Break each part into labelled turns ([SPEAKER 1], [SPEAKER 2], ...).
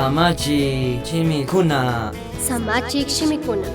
[SPEAKER 1] Samachik shimikuna.
[SPEAKER 2] Samachik shimikuna.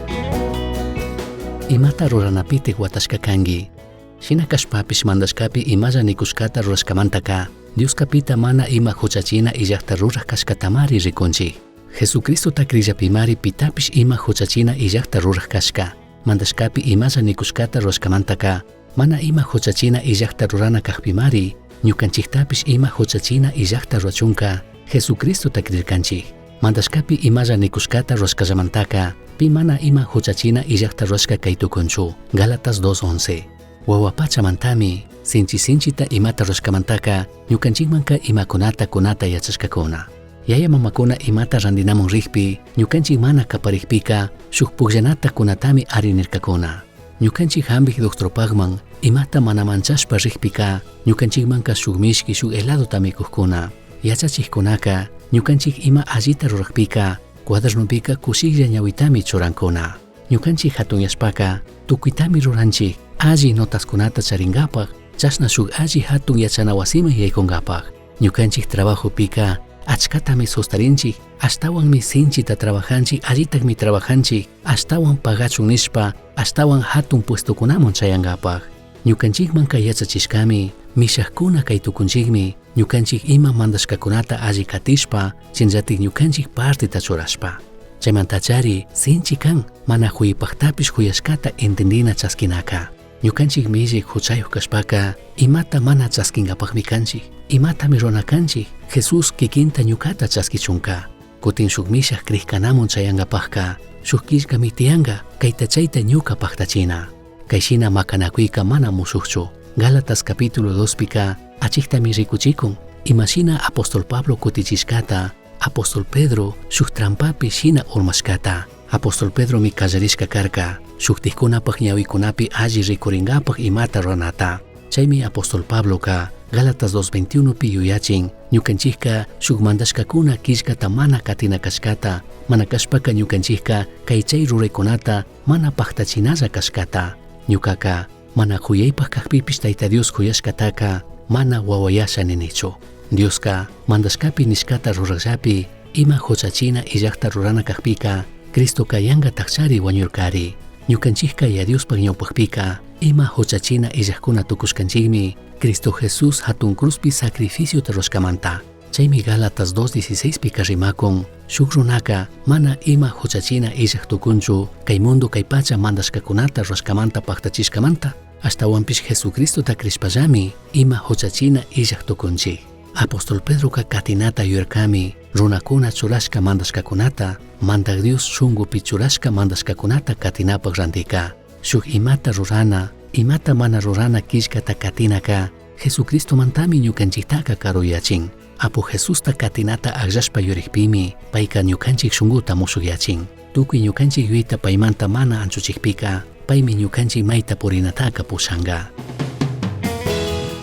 [SPEAKER 3] Imata ruranapitik huatashca cangui? Shina cashpapish mandashcapi imalla nicushcata rurashcamantaca, Dioska pita mana ima juchachina illajta ruraj cashcatamari ricunchij. Jesucristota crillapimari pitapish ima juchachina illajta ruraj cashca. Mandashcapi imalla nicushcata rurashcamantaca, mana ima juchachina illajta rurana cajpimari, ñucanchijtapish ima juchachina illajta rurachunca Jesucristota crircanchij. Mandashcapi imalla nicushcata rurashcallamantaca, pi mana ima juchachina illajta rurashca cai tucunchu. Gálatas 2.11. Huahua pachamantami, sinchi sinchita imata rurashcamantaca, ñucanchijmanca imacunata cunata yachashcacuna. Yaya mamakuna imata randinamun rijpi, ñucanchij mana caparijpica, shuj pugllanata cunatami ari nircacuna. Ñucanchij jambij doctorpajman imata mana manchashpa rijpica, ñucanchijmanca shuj mishqui shuj heladota cujcuna. Yachachijcunaca, ñucanchij ima allita rurajpica, cuadernopica cushijlla ñahuitami churancuna. Ñucanchij jatunyashpaca, tucuitami ruranchij, alli notascunata charingapaj, chashna shuj alli jatun yachana wasiman yaicungapaj. Ñucanchij trabajopica, achcatami sostarinchij, ashtahuanmi sinchita trabajanchij, allitajmi trabajanchij, ashtahuan pagachun nishpa, ashtahuan jatun puestocunaman chayangapaj. Ñucanchijmanca yachachishcami, mishajcuna cai tucunchijmi, ñucanchij ima mandashcacunata alli catishpa, shinallatik ñucanchij parteta churashpa. Chaymantachari sinchi kan, mana juypajtapish juyashcata entendina chasquinaca. Ñucanchij millai juchayuj cashpaca, imata mana chasquingapajmi canchij, imatami rurana canchij, Jesús kikinta ñucata chasquichunca. Cutin shuk mishaj crijcanamun chayangapajca, shuk killkami tiyanga, caita chayta ñuca pajtachina. Kay shina macanakuyka mana mushujchu. Gálatas capítulo 2 pika achijtami rikuchikun. Imashina apóstol Pablo kutichishcata, apóstol Pedro shuk trampapi shina urmashcata. Apóstol Pedromi kallarishca karka, shuktikkunapaj ñawikunapi alli rikuringapaj imata ruranata. Chaymi apóstol Pabloka Gálatas 2.21 pi yuyachin, ñukanchijka shuk mandashkakuna killkata mana katina kashkata, mana kashpaka ñukanchijka kay chay ruraykunata mana pajtachinalla kashkata. Ñukaka mana juyaypaj kajpipish Tayta Dios juyashkataka mana wawayasha ninichu. Dioska mandashkapi nishkata rurajllapi ima juchachina illajta rurana kajpika Cristoka yanga tajchari wañurkari. Ñukanchijka ya Diospaj ñawpajpika ima juchachina illajkuna tukushkanchikmi Cristo Jesús hatun cruzpi sacrificiota rurashkamanta. Chaymi Gálatas 2.16 pika rimakun, shuk runaka mana ima juchachina illaj tukunchu kay mundo kay pacha mandashkakunata rurashkamanta pajtachishkamanta, ashtawanpish Jesucristota crishpallami ima juchachina illaj tukunchik. Apóstol Pedroka katinata yuyarkami runakuna churashka mandashkakunata, Mandaj Dios shungupi churashka mandashkakunata katinapaj randika. Shuk imata rurana, imata mana rurana killkata katinaka, Jesucristomantami ñukanchiktaka karuyachin. Apu Jesusta katinata akllashpa yurikpimi, payka ñukanchik shunguta mushukyachin. Tukuy ñukanchik yuyayta paymanta mana anchuchikpika, paymi ñukanchik mayta purinataka pushanka.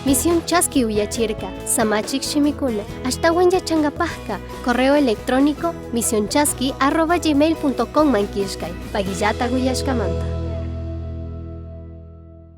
[SPEAKER 2] Misión Chaski uyachirka, Samachik shimikuna, ashtawan yachangapajka, correo electrónico misionchaski@gmail.com man killkay, paguillata uyashkamanta.